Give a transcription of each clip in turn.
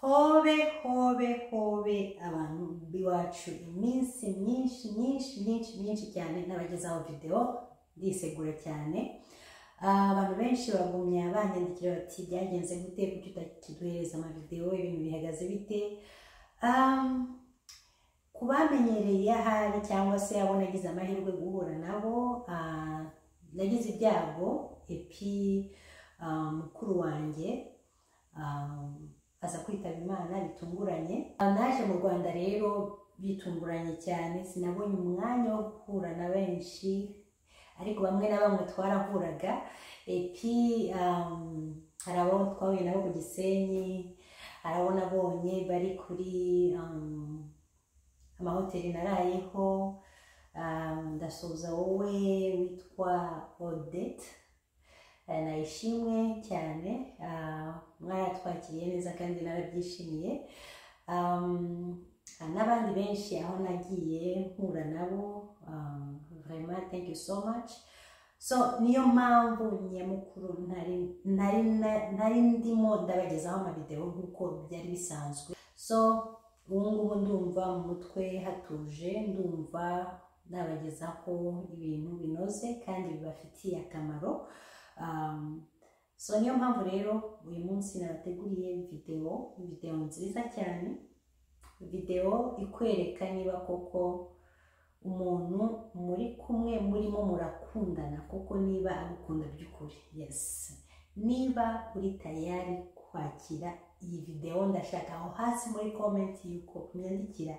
Hobe hobe hobe abantu b'iwacu, iminsi myinshi myinshi myinshi myinshi cyane n'abagezaho video, ndisegura cyane. Abantu benshi bagumya banyandikira bati: "Byagenze gute? Kuki utakiduhereza amavideo? Ibintu bihagaze bite?" Ku bamenyereye ahari cyangwa se abo nagize amahirwe guhura nabo, nagize ibyago epi mukuru wanjye aza kwitaba Imana bitunguranye. Naje mu Rwanda rero bitunguranye cyane, sinabonye umwanya wo guhura na benshi, ariko bamwe na bamwe twarahuraga. Epi hari abo twahuye nabo ku Gisenyi, hari abo nabonye bari kuri amahoteli narayeho. Ndasuhuza wowe witwa Odette nayishimwe cyane, mwaratwakiriye neza kandi narabyishimiye. N'abandi benshi aho nagiye mpura nabo, vraiment thank you so much. So niyo mpamvu nyamukuru ntari ndimo ndabagezaho amavideo nk'uko byari bisanzwe. So ubu ngubu ndumva mu mutwe hatuje, ndumva nabagezaho ibintu binoze kandi bibafitiye akamaro. So niyo mpamvu rero uyu munsi nabateguriye video nziza cyane, video ikwereka niba koko umuntu muri kumwe murimo murakundana koko, niba agukunda by'ukuri. Yes, niba uri tayari kwakira iyi video, ndashaka aho hasi muri comment yuko unyandikira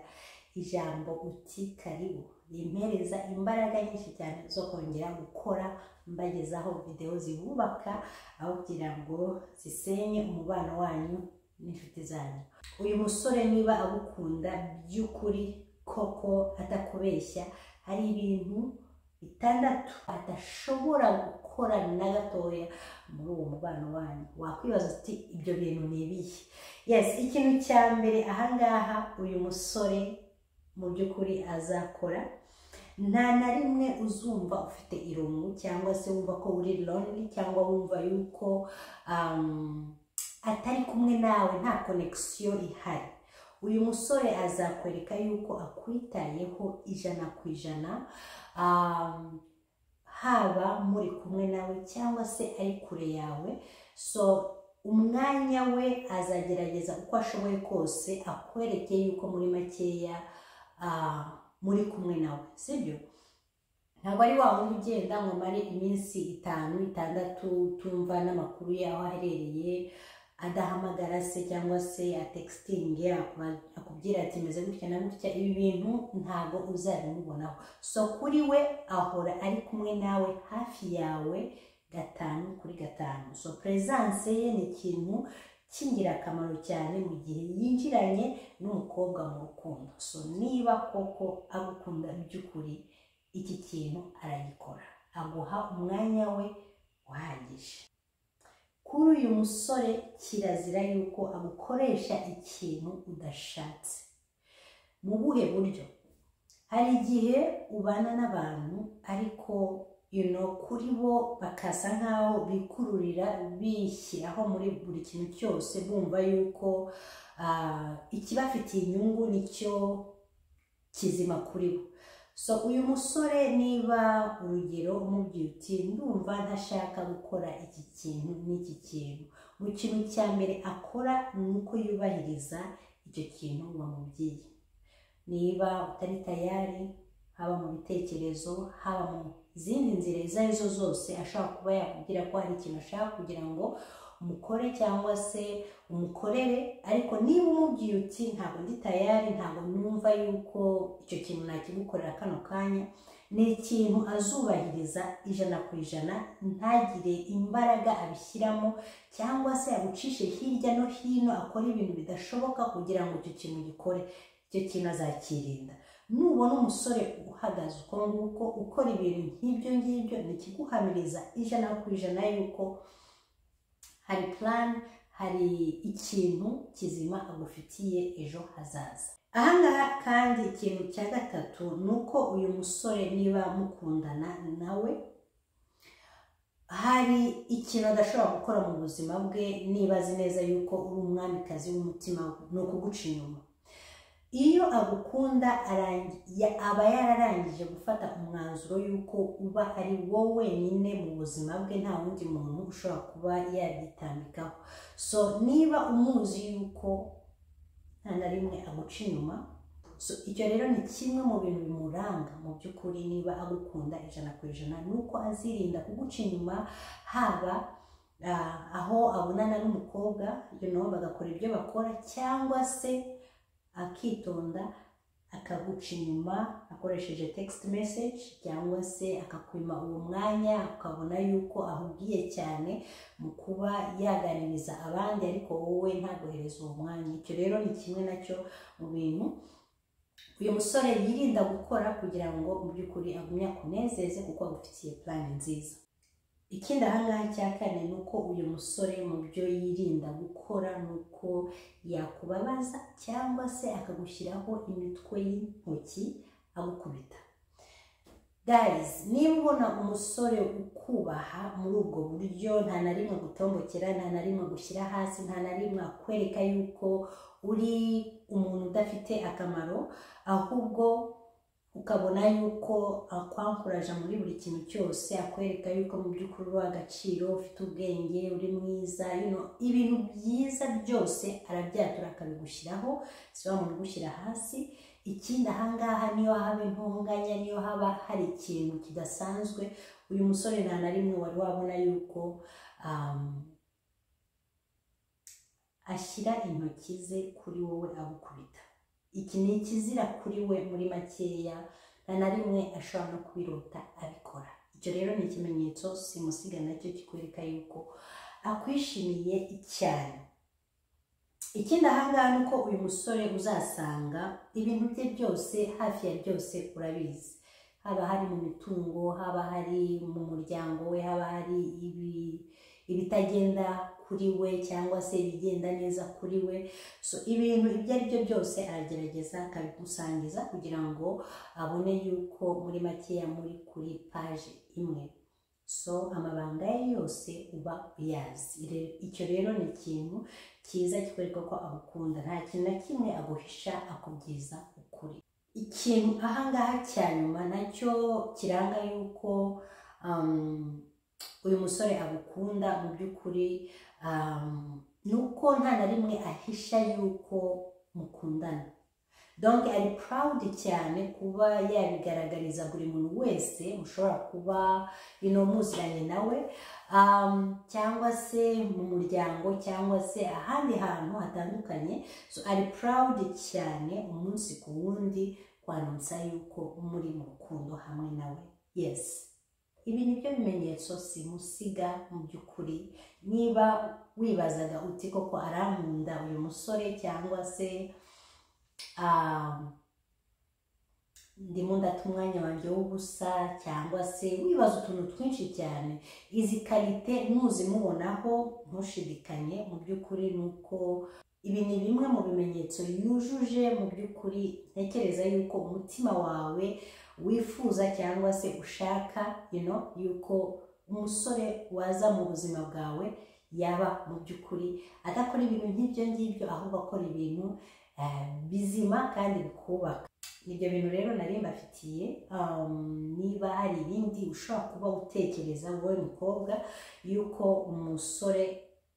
ijambo uti "Karibu". Rimpereza imbaraga nyinshi cyane zo kongera gukora mbagezaho video zibubaka aho kugira ngo zisenye umubano wanyu n'inshuti zanyu. Uyu musore niba agukunda by'ukuri koko atakubeshya, hari ibintu bitandatu adashobora gukora na gatoya muri uwo mubano wanyu. Wakwibaza uti: "Ibyo bintu ni ibihe?" Yes, ikintu cya mbere ahangaha uyu musore mu by'ukuri azakora, nta na rimwe uzumva ufite irungu cyangwa se wumva ko uri lonely cyangwa wumva yuko atari kumwe nawe, nta connection ihari. Uyu musore azakwereka yuko akwitayeho 100%, haba muri kumwe nawe cyangwa se ari kure yawe. So umwanya we azagerageza uko ashoboye kose akwereke yuko muri makeya muri kumwe nawe, sibyo? Ntabwo ari wa wundi ugenda ngo mare iminsi 5, 6 tumva n'amakuru y'aho aherereye, adahamagara se cyangwa se atextinge akubwira ati: "Meze gutya na gutya." Ibi bintu ntabwo uzabimubonaho. So kuri we ahora ari kumwe nawe, hafi yawe 5 kuri 5. So presence ye ni ikintu cy'ingirakamaro cyane mu gihe yinjiranye n'umukobwa mu rukundo. So niba koko agukunda by'ukuri, iki kintu aragikora, aguha umwanya we uhagije. Kuri uyu musore kirazira yuko agukoresha ikintu udashatse. Mu buhe buryo? Hari igihe ubana n'abantu ariko kuri bo bakasa nkaho bikururira, bishyiraho muri buri kintu cyose, bumva yuko ikibafitiye inyungu nicyo kizima kuri bo. So uyu musore, niba urugero umubwiye uti: "Ndumva ntashaka gukora iki kintu n'iki kintu", mu kintu cya mbere akora ni uko yubahiriza icyo kintu wamubwiye. Niba utari tayari, haba mu bitekerezo, haba mu zindi nzira izo ari zo zose, ashobora kuba yakubwira ko hari ikintu ashaka kugira ngo umukore cyangwa se umukorere, ariko niba umubwiye uti: "Ntabwo ndi tayari, ntabwo numva yuko icyo kintu nakigukorera kano kanya", ni ikintu azubahiriza 100%, ntagire imbaraga abishyiramo cyangwa se agucishe hirya no hino, akore ibintu bidashoboka kugira ngo icyo kintu gikore. Icyo kintu azakirinda. Nubona umusore uhagaze uko nguko, ukora ibintu nk'ibyo ngibyo, ni ikiguhamiriza 100% yuko hari plan, hari ikintu kizima agufitiye ejo hazaza. Ahangaha kandi ikintu cya gatatu ni uko uyu musore niba mukundana nawe Hari ikintu adashobora gukora mu buzima bwe niba azi neza yuko uri umwamikazi w'umutima we, ni ukuguca inyuma. Iyo agukunda aba yararangije gufata umwanzuro yuko uba ari wowe wenyine mu buzima bwe, nta wundi muntu ushobora kuba yabyitambikaho. So niba umuzi yuko nta na rimwe aguca inyuma, so icyo rero ni kimwe mu bintu bimuranga mu by'ukuri. Niba agukunda 100%, ni uko azirinda kuguca inyuma, haba aho abonana n'umukobwa, bagakora ibyo bakora, cyangwa se akitonda akaguca inyuma akoresheje text message, cyangwa se akakwima uwo mwanya, ukabona yuko ahugiye cyane mu kuba yaganiriza abandi, ariko wowe ntaguhereze uwo mwanya. Icyo rero ni kimwe nacyo mu bintu uyu musore yirinda gukora kugira ngo mu by'ukuri agumye akunezeze, kuko agufitiye plan nziza. Ikindi ahangaha cya kane ni uko uyu musore mu byo yirinda gukora ni uko yakubabaza cyangwa se akagushyiraho imitwe y'intoki agukubita. Guys, niba ubona umusore ukubaha muri ubwo buryo, nta na rimwe gutombokera, nta na rimwe gushyira hasi, nta na rimwe akwereka yuko uri umuntu udafite akamaro, ahubwo ukabona yuko akwankuraje muri buri kintu cyose, akwereka yuko mu by'ukuri uri agaciro, ufite ubwenge, uri mwiza, ibintu byiza byose arabyatura akabigushyiraho, si wa muntu ugushyira hasi. Ikindi ahangaha, niyo haba intonganya, niyo haba hari ikintu kidasanzwe, uyu musore nta na rimwe wari wabona yuko ashyira intoki ze kuri wowe agukubita. Iki ni ikizira kuri we muri makeya, nta na rimwe ashobora no kubirota abikora. Icyo rero ni ikimenyetso simusiga nacyo kikwereka yuko akwishimiye cyane. Ikindi ahangaha ni uko uyu musore uzasanga ibintu bye byose, hafi ya byose urabizi, haba hari mu mitungo, haba hari mu muryango we, haba hari ibitagenda kuri we cyangwa se ibigenda neza kuri we. So ibintu ibyo ari byo byose aragerageza akabigusangiza kugira ngo abone yuko muri makeya muri kuri paje imwe. So amabanga ye yose uba uyazi. Icyo rero ni ikintu cyiza kikwereka ko agukunda, nta kintu na kimwe aguhisha, akubwiza ukuri. Ikintu ahangaha cya nyuma nacyo kiranga yuko uyu musore agukunda mu by'ukuri, ni uko nta na rimwe ahisha yuko mukundana. Donc ari proud cyane kuba yabigaragariza buri muntu wese mushobora kuba muziranye nawe, cyangwa se mu muryango, cyangwa se ahandi hantu hatandukanye. So ari proud cyane umunsi ku wundi kwanutsa yuko muri mu rukundo hamwe nawe. Yes, ibi ni byo bimenyetso simusiga mu by'ukuri. Niba wibazaga uti koko arankunda uyu musore, cyangwa se ndimo ndata umwanya wanjye w'ubusa, cyangwa se wibaza utuntu twinshi cyane, izi qualité nuzimubonaho ntushidikanye mu by'ukuri, ni uko ibi ni bimwe mu bimenyetso yujuje mu by'ukuri. Ntekereza yuko umutima wawe wifuza cyangwa se ushaka yuko umusore waza mu buzima bwawe yaba mu by'ukuri adakora ibintu nk'ibyo ngibyo, ahubwo akora ibintu bizima kandi bikubaka. Ibyo bintu rero nari mbafitiye. Niba hari ibindi ushobora kuba utekereza wowe mukobwa yuko umusore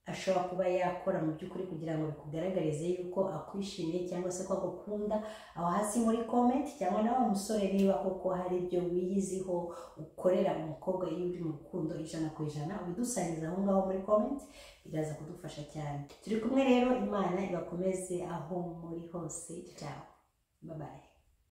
ashobora kuba yakora mu by'ukuri kugira ngo bikugaragarize yuko akwishimiye cyangwa se ko agukunda, aho hasi muri comment, cyangwa nawe musore niba koko hari ibyo wiyiziho ukorera umukobwa iyo uri mu rukundo 100%, ubidusangiza aho ngaho muri comment, biraza kudufasha cyane. Turi kumwe rero, Imana ibakomeze aho muri hose. Ciao, bye bye.